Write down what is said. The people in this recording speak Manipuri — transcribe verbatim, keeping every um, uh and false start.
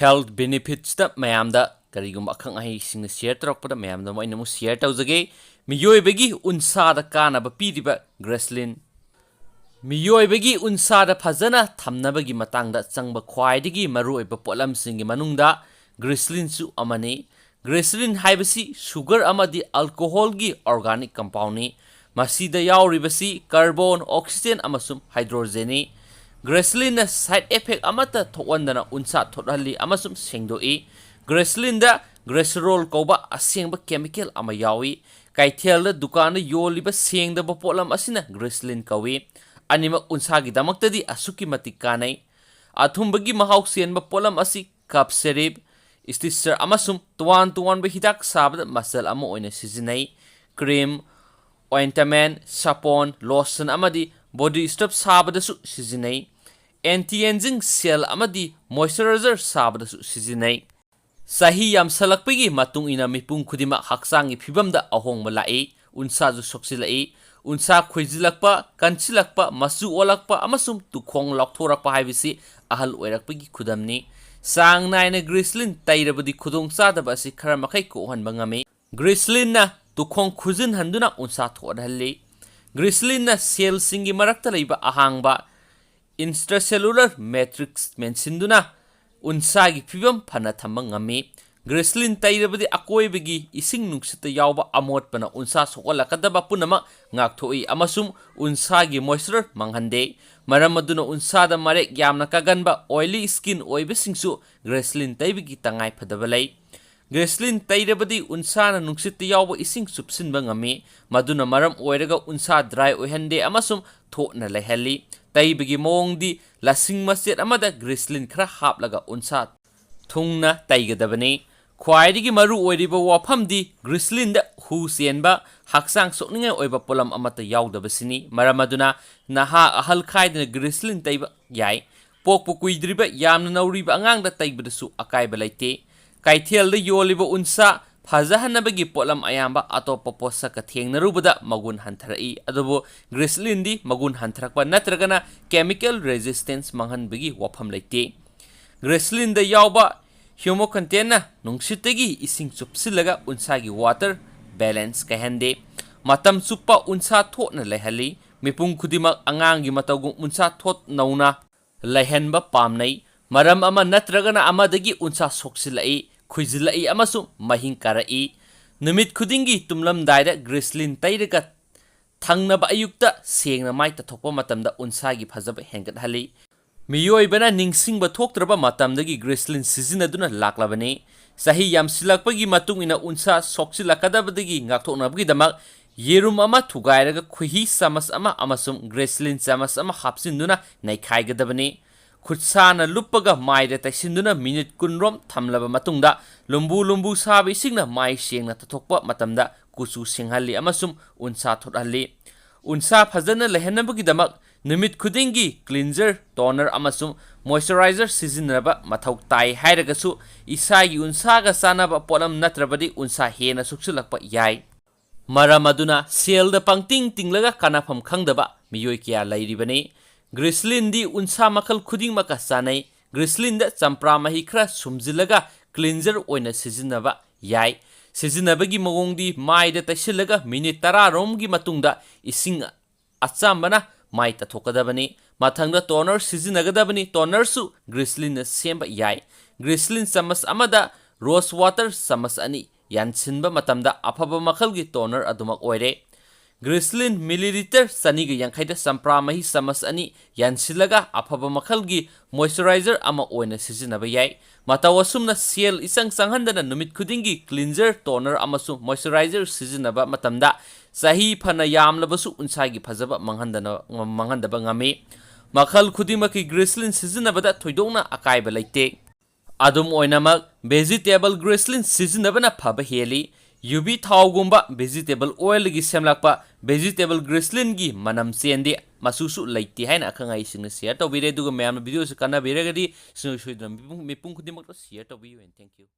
Health benefits ꯇ ꯃꯌꯥꯝꯗ ꯀꯔꯤꯒꯨꯝꯕ ꯑꯈꯪ ꯑꯍꯩꯁꯤꯡꯅ share ꯇꯧꯔꯛꯄꯗ ꯃꯌꯥꯝꯗ ꯑꯃꯨꯛ ꯑꯩꯅ ꯑꯃꯨꯛ share ꯇꯧꯖꯒꯦ꯫ ꯃꯤꯑꯣꯏꯕꯒꯤ ꯎꯟꯁꯥꯗ ꯀꯥꯟꯅꯕ ꯄꯤꯔꯤꯕ glycerin꯫ ꯃꯤꯑꯣꯏꯕꯒꯤ ꯎꯟꯁꯥꯗ ꯐꯖꯅ ꯊꯝꯅꯕꯒꯤ ꯃꯇꯥꯡꯗ ꯆꯪꯕ ꯈ꯭ꯋꯥꯏꯗꯒꯤ ꯃꯔꯨꯑꯣꯏꯕ ꯄꯣꯠꯂꯝꯁꯤꯡꯒꯤ ꯃꯅꯨꯡꯗ glycerin ꯁꯨ ꯑꯃꯅꯤ꯫ Glycerin ꯍꯥꯏꯕꯁꯤ sugar ꯑꯃꯗꯤ alcohol ꯒꯤ organic compound ꯅꯤ꯫ ꯃꯁꯤꯗ ꯌꯥꯎꯔꯤꯕꯁꯤ carbon, oxygen ꯑꯃꯁꯨꯡ hydrogen ꯅꯤ꯫ Glycerin ꯅ side effect ꯑꯃꯠꯇ ꯊꯣꯛꯍꯟꯗꯅ ꯎꯟꯁꯥ ꯊꯣꯠꯍꯜꯂꯤ ꯑꯃꯁꯨꯡ ꯁꯦꯡꯗꯣꯛꯏ꯫ Glycerin ꯗ glycerol ꯀꯧꯕ ꯑꯁꯦꯡꯕ chemical ꯑꯃ ꯌꯥꯎꯏ꯫ ꯀꯩꯊꯦꯜꯗ ꯗꯨꯀꯥꯟꯗ ꯌꯣꯜꯂꯤꯕ ꯁꯦꯡꯗꯕ ꯄꯣꯠꯂꯝ ꯑꯁꯤꯅ glycerin ꯀꯧꯏ꯫ ꯑꯅꯤꯃꯛ ꯎꯟꯁꯥꯒꯤꯗꯃꯛꯇꯗꯤ ꯑꯁꯨꯛꯀꯤ ꯃꯇꯤꯛ ꯀꯥꯟꯅꯩ꯫ ꯑꯊꯨꯝꯕꯒꯤ ꯃꯍꯥꯎ ꯆꯦꯟꯕ ꯄꯣꯠꯂꯝ ꯑꯁꯤ cough syrup, stitcher ꯑꯃꯁꯨꯡ ꯇꯣꯉꯥꯟ ꯇꯣꯉꯥꯟꯕ ꯍꯤꯗꯥꯛ ꯁꯥꯕꯗ ꯃꯆꯜ ꯑꯃ ꯑꯣꯏꯅ ꯁꯤꯖꯤꯟꯅꯩ꯫ Cream, ointment, ꯁꯥꯄꯣꯟ, lotion ꯑꯃꯗꯤ body scrub ꯁꯥꯕꯗꯁꯨ ꯁꯤꯖꯤꯟꯅꯩ꯫ Anti-aging gel ꯑꯃꯗꯤ moisturizer ꯁꯥꯕꯗꯁꯨ ꯁꯤꯖꯤꯟꯅꯩ꯫ ꯆꯍꯤ ꯌꯥꯝꯁꯜꯂꯛꯄꯒꯤ ꯃꯇꯨꯡ ꯏꯟꯅ ꯃꯤꯄꯨꯝ ꯈꯨꯗꯤꯡꯃꯛ ꯍꯛꯆꯥꯡꯒꯤ ꯐꯤꯕꯝꯗ ꯑꯍꯣꯡꯕ ꯂꯥꯛꯏ, ꯎꯟꯁꯥꯁꯨ ꯁꯣꯛꯆꯤꯜꯂꯛꯏ꯫ ꯎꯟꯁꯥ ꯈꯣꯏꯖꯤꯜꯂꯛꯄ, ꯀꯟꯁꯤꯜꯂꯛꯄ, ꯃꯆꯨ ꯑꯣꯜꯂꯛꯄ ꯑꯃꯁꯨꯡ ꯇꯨꯈꯣꯡ ꯂꯥꯎꯊꯣꯔꯛꯄ ꯍꯥꯏꯕꯁꯤ ꯑꯍꯜ ꯑꯣꯏꯔꯛꯄꯒꯤ ꯈꯨꯗꯝꯅꯤ꯫ ꯆꯥꯡ ꯅꯥꯏꯅ glycerin ꯇꯩꯔꯕꯗꯤ ꯈꯨꯗꯣꯡꯆꯥꯗꯕ ꯑꯁꯤ ꯈꯔ ꯃꯈꯩ ꯀꯣꯛꯍꯟꯕ ꯉꯝꯃꯤ꯫ Glycerin ꯅ ꯇꯨꯈꯣꯡ ꯈꯨꯖꯤꯟꯍꯟꯗꯨꯅ ꯎꯟꯁꯥ ꯊꯣꯛꯍꯜꯂꯤ꯫ Glycerin ꯅ cell ꯁꯤꯡꯒꯤ ꯃꯔꯛꯇ ꯂꯩꯕ ꯑꯍꯥꯡꯕ, intracellular matrix ꯃꯦꯟꯁꯤꯟꯗꯨꯅ ꯎꯟꯁꯥꯒꯤ ꯐꯤꯕꯝ ꯐꯅ ꯊꯝꯕ ꯉꯝꯃꯤ꯫ Glycerin ꯇꯩꯔꯕꯗꯤ ꯑꯀꯣꯏꯕꯒꯤ ꯏꯁꯤꯡ ꯅꯨꯡꯁꯤꯠꯇ ꯌꯥꯎꯕ ꯑꯃꯣꯠꯄꯅ ꯎꯟꯁꯥ ꯁꯣꯛꯍꯜꯂꯛꯀꯗꯕ ꯄꯨꯝꯅꯃꯛ ꯉꯥꯛꯊꯣꯛꯏ ꯑꯃꯁꯨꯡ ꯎꯟꯁꯥꯒꯤ moisture ꯃꯥꯡꯍꯟꯗꯦ꯫ ꯃꯔꯝ ꯑꯗꯨꯅ ꯎꯟꯁꯥꯗ ꯃꯔꯦꯛ ꯌꯥꯝꯅ ꯀꯥꯒꯟꯕ, oily skin ꯑꯣꯏꯕꯁꯤꯡꯁꯨ glycerin ꯇꯩꯕꯒꯤ ꯇꯉꯥꯏ ꯐꯗꯕ ꯂꯩ꯫ Glycerin ꯇꯩꯔꯕꯗꯤ ꯎꯟꯁꯥꯅ ꯅꯨꯡꯁꯤꯠꯇ ꯌꯥꯎꯕ ꯏꯁꯤꯡ ꯆꯨꯞꯁꯤꯟꯕ ꯉꯝꯃꯤ, ꯃꯗꯨꯅ ꯃꯔꯝ ꯑꯣꯏꯔꯒ ꯎꯟꯁꯥ dry ꯑꯣꯏꯍꯟꯗꯦ ꯑꯃꯁꯨꯡ ꯊꯣꯠꯅ ꯂꯩꯍꯜꯂꯤ꯫ ꯇꯩꯕꯒꯤ ꯃꯑꯣꯡꯗꯤ ꯂꯁꯤꯡ ꯃꯆꯦꯠ ꯑꯃꯗ glycerin ꯈꯔ ꯍꯥꯞꯂꯒ ꯎꯟꯁꯥ ꯊꯨꯡꯅ ꯇꯩꯒꯗꯕꯅꯤ꯫ ꯈ꯭ꯋꯥꯏꯗꯒꯤ ꯃꯔꯨ ꯑꯣꯏꯔꯤꯕ ꯋꯥꯐꯝꯗꯤ glycerin ꯗ ꯍꯨ ꯆꯦꯟꯕ, ꯍꯛꯆꯥꯡ ꯁꯣꯛꯅꯤꯡꯉꯥꯏ ꯑꯣꯏꯕ ꯄꯣꯠꯂꯝ ꯑꯃꯠꯇ ꯌꯥꯎꯗꯕꯁꯤꯅꯤ꯫ ꯃꯔꯝ ꯑꯗꯨꯅ ꯅꯍꯥ ꯑꯍꯜ ꯈꯥꯏꯗꯅ glycerin ꯇꯩꯕ ꯌꯥꯏ꯫ ꯄꯣꯛꯄ ꯀꯨꯏꯗ꯭ꯔꯤꯕ ꯌꯥꯝꯅ ꯅꯧꯔꯤꯕ ꯑꯉꯥꯡꯗ ꯇꯩꯕꯗꯁꯨ ꯑꯀꯥꯏꯕ ꯂꯩꯇꯦ꯫ ꯀꯩꯊꯦꯜꯗ ꯌꯣꯜꯂꯤꯕ ꯎꯟꯁꯥ ꯐꯖꯍꯟꯅꯕꯒꯤ ꯄꯣꯠꯂꯝ ꯑꯌꯥꯝꯕ ꯑꯇꯣꯞꯄ ꯄꯣꯠꯁꯛꯀ ꯊꯦꯡꯅꯔꯨꯕꯗ ꯃꯒꯨꯟ ꯍꯟꯊꯔꯛꯏ, ꯑꯗꯨꯕꯨ glycerin ꯗꯤ ꯃꯒꯨꯟ ꯍꯟꯊꯔꯛꯄ ꯅꯠꯇ꯭ꯔꯒꯅ chemical resistance ꯃꯥꯡꯍꯟꯕꯒꯤ ꯋꯥꯐꯝ ꯂꯩꯇꯦ꯫ Glycerin ꯗ ꯌꯥꯎꯕ humectantꯅ ꯅꯨꯡꯁꯤꯠꯇꯒꯤ ꯏꯁꯤꯡ ꯆꯨꯞꯁꯤꯜꯂꯒ ꯎꯟꯁꯥꯒꯤ water balance ꯀꯥꯏꯍꯟꯗꯦ꯫ ꯃꯇꯝ ꯆꯨꯞꯄ ꯎꯟꯁꯥ ꯊꯣꯠꯅ ꯂꯩꯍꯜꯂꯤ꯫ ꯃꯤꯄꯨꯝ ꯈꯨꯗꯤꯡꯃꯛ ꯑꯉꯥꯡꯒꯤ ꯃꯇꯧꯒꯨꯝ ꯎꯟꯁꯥ ꯊꯣꯠ ꯅꯧꯅ ꯂꯩꯍꯟꯕ ꯄꯥꯝꯅꯩ꯫ ꯃꯔꯝ ꯑꯃ ꯅꯠꯇ꯭ꯔꯒꯅ ꯑꯃꯗꯒꯤ ꯎꯟꯁꯥ ꯁꯣꯛꯆꯤꯜꯂꯛꯏ, ꯈꯨꯏꯖꯤꯜꯂꯛꯏ ꯑꯃꯁꯨꯡ ꯃꯍꯤꯡ ꯀꯥꯔꯛꯏ꯫ ꯅꯨꯃꯤꯠ ꯈꯨꯗꯤꯡꯒꯤ ꯇꯨꯝꯂꯝꯗꯥꯏꯗ glycerin ꯇꯩꯔꯒ ꯊꯪꯅꯕ ꯑꯌꯨꯛꯇ ꯁꯦꯡꯅ ꯃꯥꯏ ꯇꯥꯊꯣꯛꯄ ꯃꯇꯝꯗ ꯎꯟꯁꯥꯒꯤ ꯐꯖꯕ ꯍꯦꯟꯒꯠꯍꯜꯂꯤ꯫ ꯃꯤꯑꯣꯏꯕꯅ ꯅꯤꯡꯁꯤꯡꯕ ꯊꯣꯛꯇ꯭ꯔꯕ ꯃꯇꯝꯗꯒꯤ glycerin ꯁꯤꯖꯤꯟꯅꯗꯨꯅ ꯂꯥꯛꯂꯕꯅꯤ꯫ ꯆꯍꯤ ꯌꯥꯝꯁꯤꯜꯂꯛꯄꯒꯤ ꯃꯇꯨꯡ ꯏꯟꯅ ꯎꯟꯁꯥ ꯁꯣꯛꯆꯤꯜꯂꯛꯀꯗꯕꯗꯒꯤ ꯉꯥꯛꯊꯣꯛꯅꯕꯒꯤꯗꯃꯛ ꯌꯦꯔꯨꯝ ꯑꯃ ꯊꯨꯒꯥꯏꯔꯒ ꯈꯣꯏꯍꯤ ꯆꯥꯃꯁ ꯑꯃ ꯑꯃꯁꯨꯡ glycerin ꯆꯥꯃꯁ ꯑꯃ ꯍꯥꯞꯆꯤꯟꯗꯨꯅ ꯅꯩꯈꯥꯏꯒꯗꯕꯅꯤ꯫ ꯈꯨꯠꯁꯥꯅ ꯂꯨꯞꯄꯒ ꯃꯥꯏꯗ ꯇꯩꯁꯤꯟꯗꯨꯅ ꯃꯤꯅꯤꯠ ꯀꯨꯟ ꯔꯣꯝ ꯊꯝꯂꯕ ꯃꯇꯨꯡꯗ, ꯂꯨꯝꯕꯨ ꯂꯨꯝꯕꯨ ꯁꯥꯕ ꯏꯁꯤꯡꯅ ꯃꯥꯏ ꯁꯦꯡꯅ ꯇꯥꯊꯣꯛꯄ ꯃꯇꯝꯗ ꯀꯨꯆꯨ ꯁꯦꯡꯍꯜꯂꯤ ꯑꯃꯁꯨꯡ ꯎꯟꯁꯥ ꯊꯣꯠꯍꯜꯂꯤ꯫ ꯎꯟꯁꯥ ꯐꯖꯅ ꯂꯩꯍꯟꯅꯕꯒꯤꯗꯃꯛ ꯅꯨꯃꯤꯠ ꯈꯨꯗꯤꯡꯒꯤ cleanser, toner ꯑꯃꯁꯨꯡ moisturizer ꯁꯤꯖꯤꯟꯅꯕ ꯃꯊꯧ ꯇꯥꯏ꯫ ꯍꯥꯏꯔꯒꯁꯨ, ꯏꯁꯥꯒꯤ ꯎꯟꯁꯥꯒ ꯆꯥꯟꯅꯕ ꯄꯣꯠꯂꯝ ꯅꯠꯇ꯭ꯔꯕꯗꯤ ꯎꯟꯁꯥ ꯍꯦꯟꯅ ꯁꯣꯛꯆꯤꯜꯂꯛꯄ ꯌꯥꯏ꯫ ꯃꯔꯝ ꯑꯗꯨꯅ ꯁꯦꯜꯗ ꯄꯪꯇꯤꯡ ꯇꯤꯡꯂꯒ ꯀꯥꯟꯅꯐꯝ ꯈꯪꯗꯕ ꯃꯤꯑꯣꯏ ꯀꯌꯥ ꯂꯩꯔꯤꯕꯅꯤ꯫ Glycerinꯗꯤ ꯎꯟꯁꯥ ꯃꯈꯜ ꯈꯨꯗꯤꯡꯃꯛꯀ ꯆꯥꯅꯩ꯫ Glycerinꯗ ꯆꯝꯄ꯭ꯔꯥ ꯃꯍꯤ ꯈꯔ ꯁꯨꯝꯖꯤꯜꯂꯒ cleanser ꯑꯣꯏꯅ ꯁꯤꯖꯤꯟꯅꯕ ꯌꯥꯏ꯫ ꯁꯤꯖꯤꯟꯅꯕꯒꯤ ꯃꯑꯣꯡꯗꯤ ꯃꯥꯏꯗ ꯇꯩꯁꯤꯜꯂꯒ ꯃꯤꯅꯤꯠ ꯇꯔꯥ ꯔꯣꯝꯒꯤ ꯃꯇꯨꯡꯗ ꯏꯁꯤꯡ ꯑꯆꯝꯕꯅ ꯃꯥꯏ ꯇꯥꯊꯣꯛꯀꯗꯕꯅꯤ꯫ ꯃꯊꯪꯗ toner ꯁꯤꯖꯤꯟꯅꯒꯗꯕꯅꯤ꯫ Tonerꯁꯨ glycerinꯅ ꯁꯦꯝꯕ ꯌꯥꯏ꯫ Glycerin ꯆꯥꯃꯁ ꯑꯃꯗ rose water ꯆꯥꯃꯁ ꯑꯅꯤ ꯌꯥꯟꯁꯤꯟꯕ ꯃꯇꯝꯗ ꯑꯐꯕ ꯃꯈꯜꯒꯤ toner ꯑꯗꯨꯃꯛ ꯑꯣꯏꯔꯦ꯫ Glycerin milliliter ꯆꯅꯤꯒ ꯌꯥꯡꯈꯩꯗ ꯆꯝꯄ꯭ꯔꯥ ꯃꯍꯤ ꯆꯥꯃꯁ ꯑꯅꯤ ꯌꯥꯟꯁꯤꯜꯂꯒ ꯑꯐꯕ ꯃꯈꯜꯒꯤ moisturizer ꯑꯃ ꯑꯣꯏꯅ ꯁꯤꯖꯤꯟꯅꯕ ꯌꯥꯏ꯫ ꯃꯇꯧ ꯑꯁꯨꯝꯅ ꯁꯦꯜ ꯏꯆꯪ ꯆꯪꯍꯟꯗꯅ ꯅꯨꯃꯤꯠ ꯈꯨꯗꯤꯡꯒꯤ cleanser, toner ꯑꯃꯁꯨꯡ moisturizer ꯁꯤꯖꯤꯟꯅꯕ ꯃꯇꯝꯗ ꯆꯍꯤ ꯐꯅ ꯌꯥꯝꯂꯕꯁꯨ ꯎꯟꯁꯥꯒꯤ ꯐꯖꯕ ꯃꯥꯡꯍꯟꯗꯅ, ꯃꯥꯡꯍꯟꯗꯕ ꯉꯝꯃꯤ꯫ ꯃꯈꯜ ꯈꯨꯗꯤꯡꯃꯛꯀꯤ glycerin ꯁꯤꯖꯤꯟꯅꯕꯗ ꯊꯣꯏꯗꯣꯛꯅ ꯑꯀꯥꯏꯕ ꯂꯩꯇꯦ꯫ ꯑꯗꯨꯝ ꯑꯣꯏꯅꯃꯛ, vegetable glycerin ꯁꯤꯖꯤꯟꯅꯕꯅ ꯐꯕ ꯍꯦꯜꯂꯤ꯫ ꯌꯨꯕꯤ ꯊꯥꯎꯒꯨꯝꯕ vegetable oilꯗꯒꯤ ꯁꯦꯝꯂꯛꯄ vegetable glycerinꯒꯤ ꯃꯅꯝ ꯆꯦꯟꯗꯦ, ꯃꯆꯨꯁꯨ ꯂꯩꯇꯦ ꯍꯥꯏꯅ ꯑꯈꯪ ꯑꯍꯩꯁꯤꯡꯅ share ꯇꯧꯕꯤꯔꯦ꯫ ꯑꯗꯨꯒ ꯃꯌꯥꯝꯅ videoꯁꯤ ꯀꯥꯟꯅꯕꯤꯔꯒꯗꯤ ꯁꯨꯡꯁꯣꯏ ꯁꯣꯏꯗꯅ ꯃꯤꯄꯨꯝ, ꯃꯤꯄꯨꯝ ꯈꯨꯗꯤꯡꯃꯛꯇ share ꯇꯧꯕꯤꯌꯨ꯫ And thank you꯫